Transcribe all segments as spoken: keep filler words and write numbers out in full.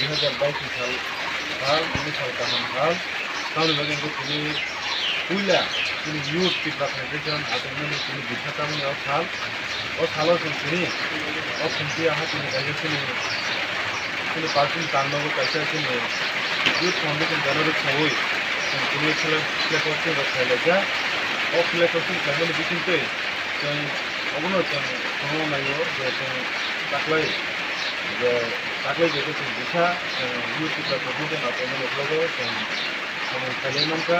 Dui hazar bais sal, sal, bini sal kaham sal. Tamoni bagwi wngkha tini puila chini Youth Tipra Federation achomani tini bwsa tamni o sal. O salo chwng tini o khumti aha tini kaisa chini, chini party ni tangnogo kaisa chini Youth Foundation banner rwksaui chwng tini flag, flag hosting rok khlailaijak. O flag hosting khlaimani bisingtwi chwng obono chwng thangna nango je chwng taklai je taklai je chwng bwsa chwng Youth Tipra Federation achomani uklogo chwng samung khailai mankha.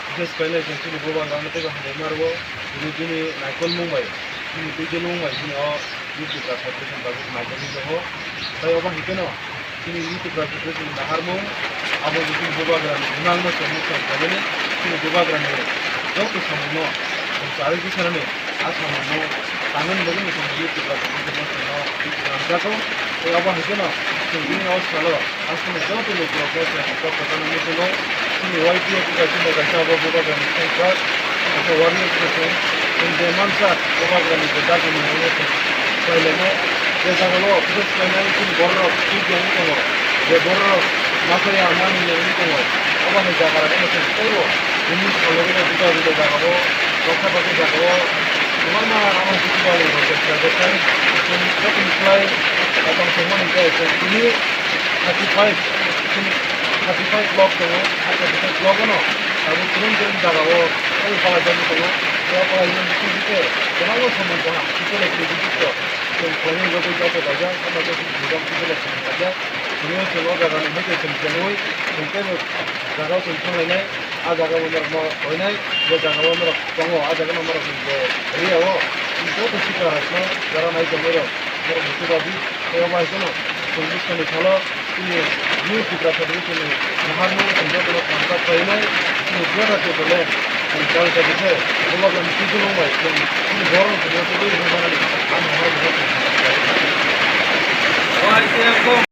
Bwsa swkainai chwng chini bubagrano teibo hambai ma rwo. Tini bini naikolmung bai, bini twijlmung bai chini o Youth Tipra Federation bagwi khnai tongwi tongo. Tai obo hai kheno chini Youth Tipra Federation ni naharmung abo chini bubagrani bumangno chwng muksa khlaimani, chini bubagrani joto samungno chwng charwi tisanani a samungno tangmani bagwi chwng Youth Tipra Federation no chwngno hamjakgo. Tei obo hai kheno chwng bini o salo Aswkni joto lukurokno chwng kok kwchangno muchungo. Chini Y T F kaisa no kaisa abo bubagrani central, kaisa warriors no chwng, chwng je mansa bubagrani je dagimung no chwng khlai lainai. Je jaga o office khlainai chini borok rok twi wngwi tongo, je borok rok masa ya manwi wngwi tongo, obo hai jaga rok no chwng teibo tini salogwi no juda juda jaga o, baksa baksa jaga o kwbangma ano juda juda rok khlai jak khe chwng joto ni slai tong tongmani hwnkhe chwng tini thirty five, thirty five block tongo, ah, thirty five block no abo kwrwng kwrwng jaga o omo palai jagwi tongo. Tei o palai jagwi tongkhe kwbangma samung kaham kisa le kisa kisa chwng khlaimani bagwi joto laijak, omo khe chwng jibon kisa le samung laijak. Tini o chwng o jaga ni hwnkhe chwng tongwi chwng teibo jaga o chwng thanglainai. Ah jaga o norok no koinai, je jaga o norok tongo, ah jaga no norok ni je area o joto sikla rok no jara nai tongwi rok norok ni chubabi. Tei obo hai kheno chwng bwskangni salo chini New Tipra Federation ni naharmung chwng jotono thansa khlainai, chini Greater Tipraland chwng chal chai khe bubagrani twijlmung bai chwng chini borok no chwng tubui rwna nani ang naharmung no chwng thansa khlainai.